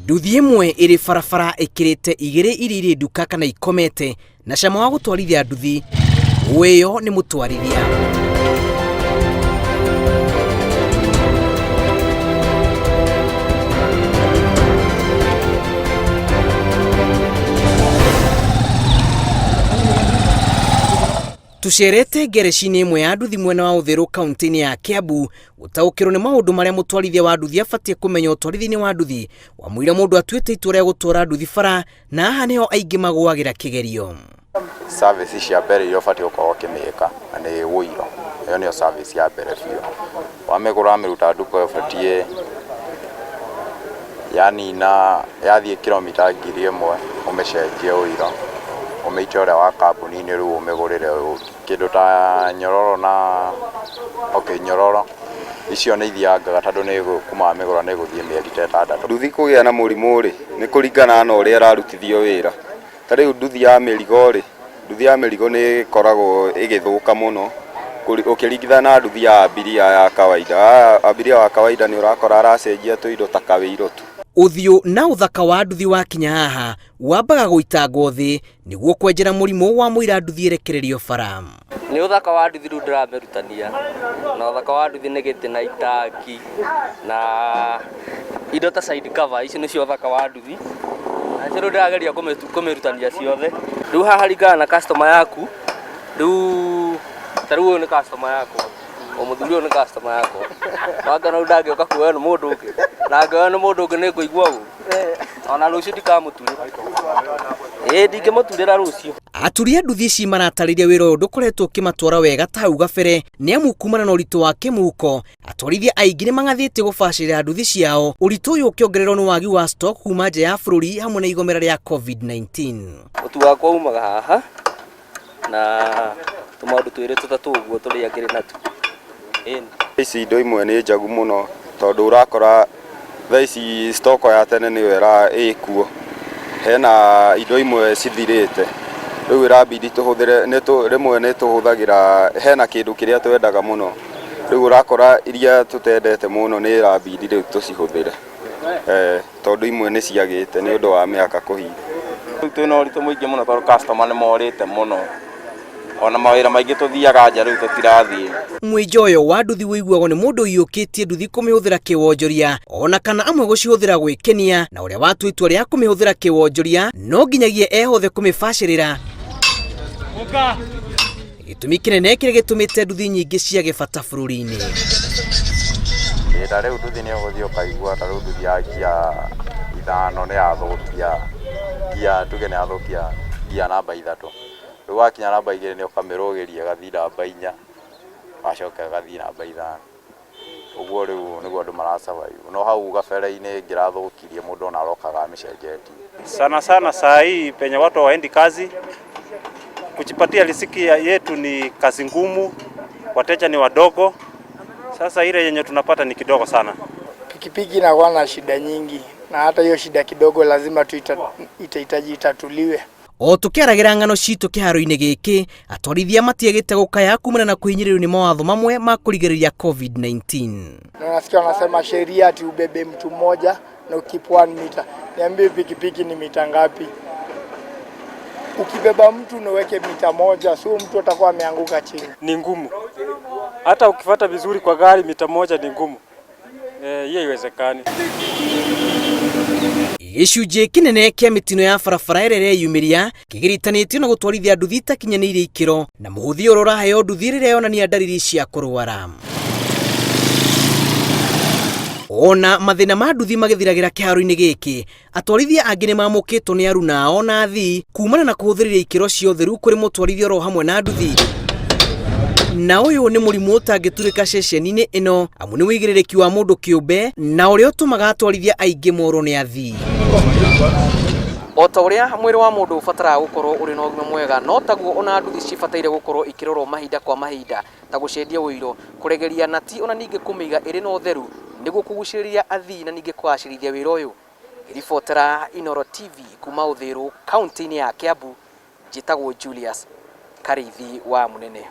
Nduthi ĩmwe ĩrĩ barabara ĩkĩrĩte igĩrĩ iria irĩ nduka kana ikomete na cama wa gũtwarithia nduthi wĩyo nĩ mũtwarithia. Tũcerete ngereci-inĩ ĩmwe ya nduthi mwena wa Ũthĩrũ kaunti-inĩ ya Kiambu gũtaũkĩrwo nĩ maũndũ marĩa mũtwarithia wa nduthi abatiĩ kũmenya ũtwarithia-inĩ wa nduthi wamũira mũndũ atuĩte itua rĩa gũtwara nduthi bara, na haha nĩho aingĩ magũagĩra kĩgerio. Service cia mbere iria ũbatiĩ gũkorwo ũkĩmĩka na nĩ ũiro, ĩyo nĩyo service ya mbere biũ. Wamĩgũra wamĩruta nduka ũbatiĩ yanina yathiĩ kiromita 1000 ũmĩcenjie ũiro, ũmĩite ũrĩa wa kambuni-inĩ rĩu ũmĩgũrĩre kĩndũ ta nyororo na okay nyororo icio nĩ ithiangaga tondũ nĩ kuma wamĩgũra nĩ ĩgũthiĩ mĩeri ta ĩtandatũ. Nduthi kũgĩa na mũrimũ rĩ, nĩ kũringana na ũrĩa ĩrarutithio wĩra. Ta rĩu nduthi ya mĩrigo rĩ, nduthi ya mĩrigo nĩ ĩkoragwo ĩgĩthũka mũno ũkĩringithania na nduthi ya abiria ya kawaida. Abiria wa kawaida nĩ ũrakora aracenjia tũindo ta kawĩiro tu. Ũthiũ na ũthaka wa nduthi wakinya haha wambaga gũitangwo thĩ nĩguo kwenjera mũrimũ wa mũira nduthi ĩrekererio bara. Nĩ ũthaka wa nduthi rĩu ndĩramĩrutania, na ũthaka wa nduthi nĩ gĩtĩ na itangi na indo ta side cover, icio nĩcio ũthaka wa nduthi, na nĩcio rĩu ndĩrageria kũmĩrutania ciothe. Rĩu haha haringanaga na customer yaku, rĩu ta rĩu ũyũ nĩ customer yakwa, mũthuri ũyũ nĩ customer yakwa, wangĩona rĩu ndangĩũka kuoywo nĩ mũndũ ũngĩ, na angĩoywo nĩ mũndũ ũngĩ nĩ ngũigua ũru. Ona rũciũ ndikamũturĩra. Ĩĩ ndingĩmũturĩra rũciũ. Aturi a nduthi ici maratarĩria wĩra ũyũ ndũkoretwo ũkĩmatwara wega ta hau gabere nĩ amu kumana na ũritũ wa kĩmũhuko atwarithia aingĩ nĩ mang'athĩtie gũbacĩrĩra nduthi ciao, ũritũ ũyũ ũkĩongererwo nĩ wagi wa stock kuma nja ya bũrũri hamwe na igomera rĩa COVID-19. Mũtu wakwa umaga haha na tũmaũndũ twĩrĩ tũtatũ ũguo tũrĩa ngĩrĩ natuo. Ĩni. Ici indo imwe nĩ njagu mũno tondũ ũrakora thaa ici stock ya tene nĩyo ĩkuo, hena indo imwe cithirĩte, rĩu ĩrabidi tũhũthĩre, rĩmwe nĩ tũhũthagĩra, hena kĩndũ kĩrĩa twendaga mũno, rĩu ũrakora iria tũtendete mũno nĩ ĩrabidi rĩu tũcihũthĩre, tondũ imwe nĩ ciagĩte nĩ ũndũ wa mĩaka kũhinga. Rĩu twĩna ũritũ mũingĩ mũno tondũ customer nĩ morĩte mũno, ona mawĩra maingĩ tũthiaga nja rĩu tũtirathiĩ. Mwĩnja ũyũ wa nduthi ũiguagwo nĩ mũndũ ũiyũkĩtie nduthi kũmĩhũthĩra kĩwonjoria ona kana amwe gũcihũthĩra gwĩkenia, na ũrĩa watua itua rĩa kũmĩhũthĩra kĩwonjoria no nginyagia ehothe kũmĩbacĩrĩra. Gĩtũmi kĩnene kĩrĩa gĩtũmĩte nduthi nyingĩ ciage bata bũrũri-inĩ. Ĩĩ ta rĩu nduthi nĩ ũgũthiĩ ũkaigua ta rĩu nduthi ya ngia ithano nĩ yathũkia ngia, tuge nĩ yathũkia ngia namba ithatũ. Rĩu wakinya namba igĩrĩ nĩ ũkamĩrũgĩria ĩgathiĩ namba inya, wacoka ĩgathiĩ namba ithano. Ũguo rĩu nĩguo andũ mara survive. No hau gabere-inĩ ĩngĩrathũkirie mũndũ ona arokaga amĩcenjetie. Sana sana saa hii penye watu hawaendi kazi, kujipatia riziki yetu ni kazi ngumu, wateja ni wadogo. Sasa ile yenye tunapata ni kidogo sana. Pikipiki inakuwa na shida nyingi, na hata hiyo shida kidogo lazima tu itahitaji itatuliwe. O tũkĩaragĩra ng'ano citũ kĩharo-inĩ gĩkĩ, atwarithia matiagĩte gũkaya kumana na kũhinyĩrĩrio nĩ mawatho mamwe ma kũrigĩrĩria COVID-19. Na unasikia wanasema sheria ati ubebe mtu mmoja na ukeep 1 meter. Niambie pikipiki ni mita ngapi? Ukibeba mtu na uweke mita moja, sio mtu atakuwa ameanguka chini. Ni ngumu. Hata ukifuata vizuri kwa gari mita moja ni ngumu. Hiyo haiwezekani. Gĩcunjĩ kĩnene kĩa mĩtino ya barabara ĩrĩa ĩreyumĩria kĩgiritanĩtio na gũtwarithia nduthi itakinyanĩirie ikĩro na mũhũthia ũrĩa ũraheo nduthi rĩrĩa yonania ndariri cia kũrwara. Ona mathĩna ma nduthi magĩthiragĩra kĩharo-inĩ gĩkĩ, atwarithia angĩ nĩ mamũkĩtwo nĩ aruna ao na athii kumana na kũhũthĩrĩria ikĩro cia ũtheru kũrĩ mũtwarithia oro hamwe na nduthi. Na ũyũ nĩ mũrimũ ũtangĩturĩka ceceni-inĩ ĩno amu nĩ ũigĩrĩrĩki wa mũndũ kĩũmbe na ũrĩa ũtũmaga atwarithia aingĩ morwo nĩ athii. O ta ũrĩa mwĩrĩ wa mũndũ ũbataraga gũkorwo ũrĩ na ũgima mwega, no taguo ona nduthi cibataire gũkorwo ikĩrorwo mahinda kwa mahinda ta gũcenjia ũiro, kũregeria nati ona ningĩ kũmĩiga ĩrĩ na ũtheru nĩguo kũgucĩrĩria athii na ningĩ kũgacĩrithia wĩra ũyũ. Ngĩribotera Inooro TV kuma Ũthĩrũ kaunti-inĩ ya Kiambu, njĩtagwo Julius Karĩithi wa Mũnene.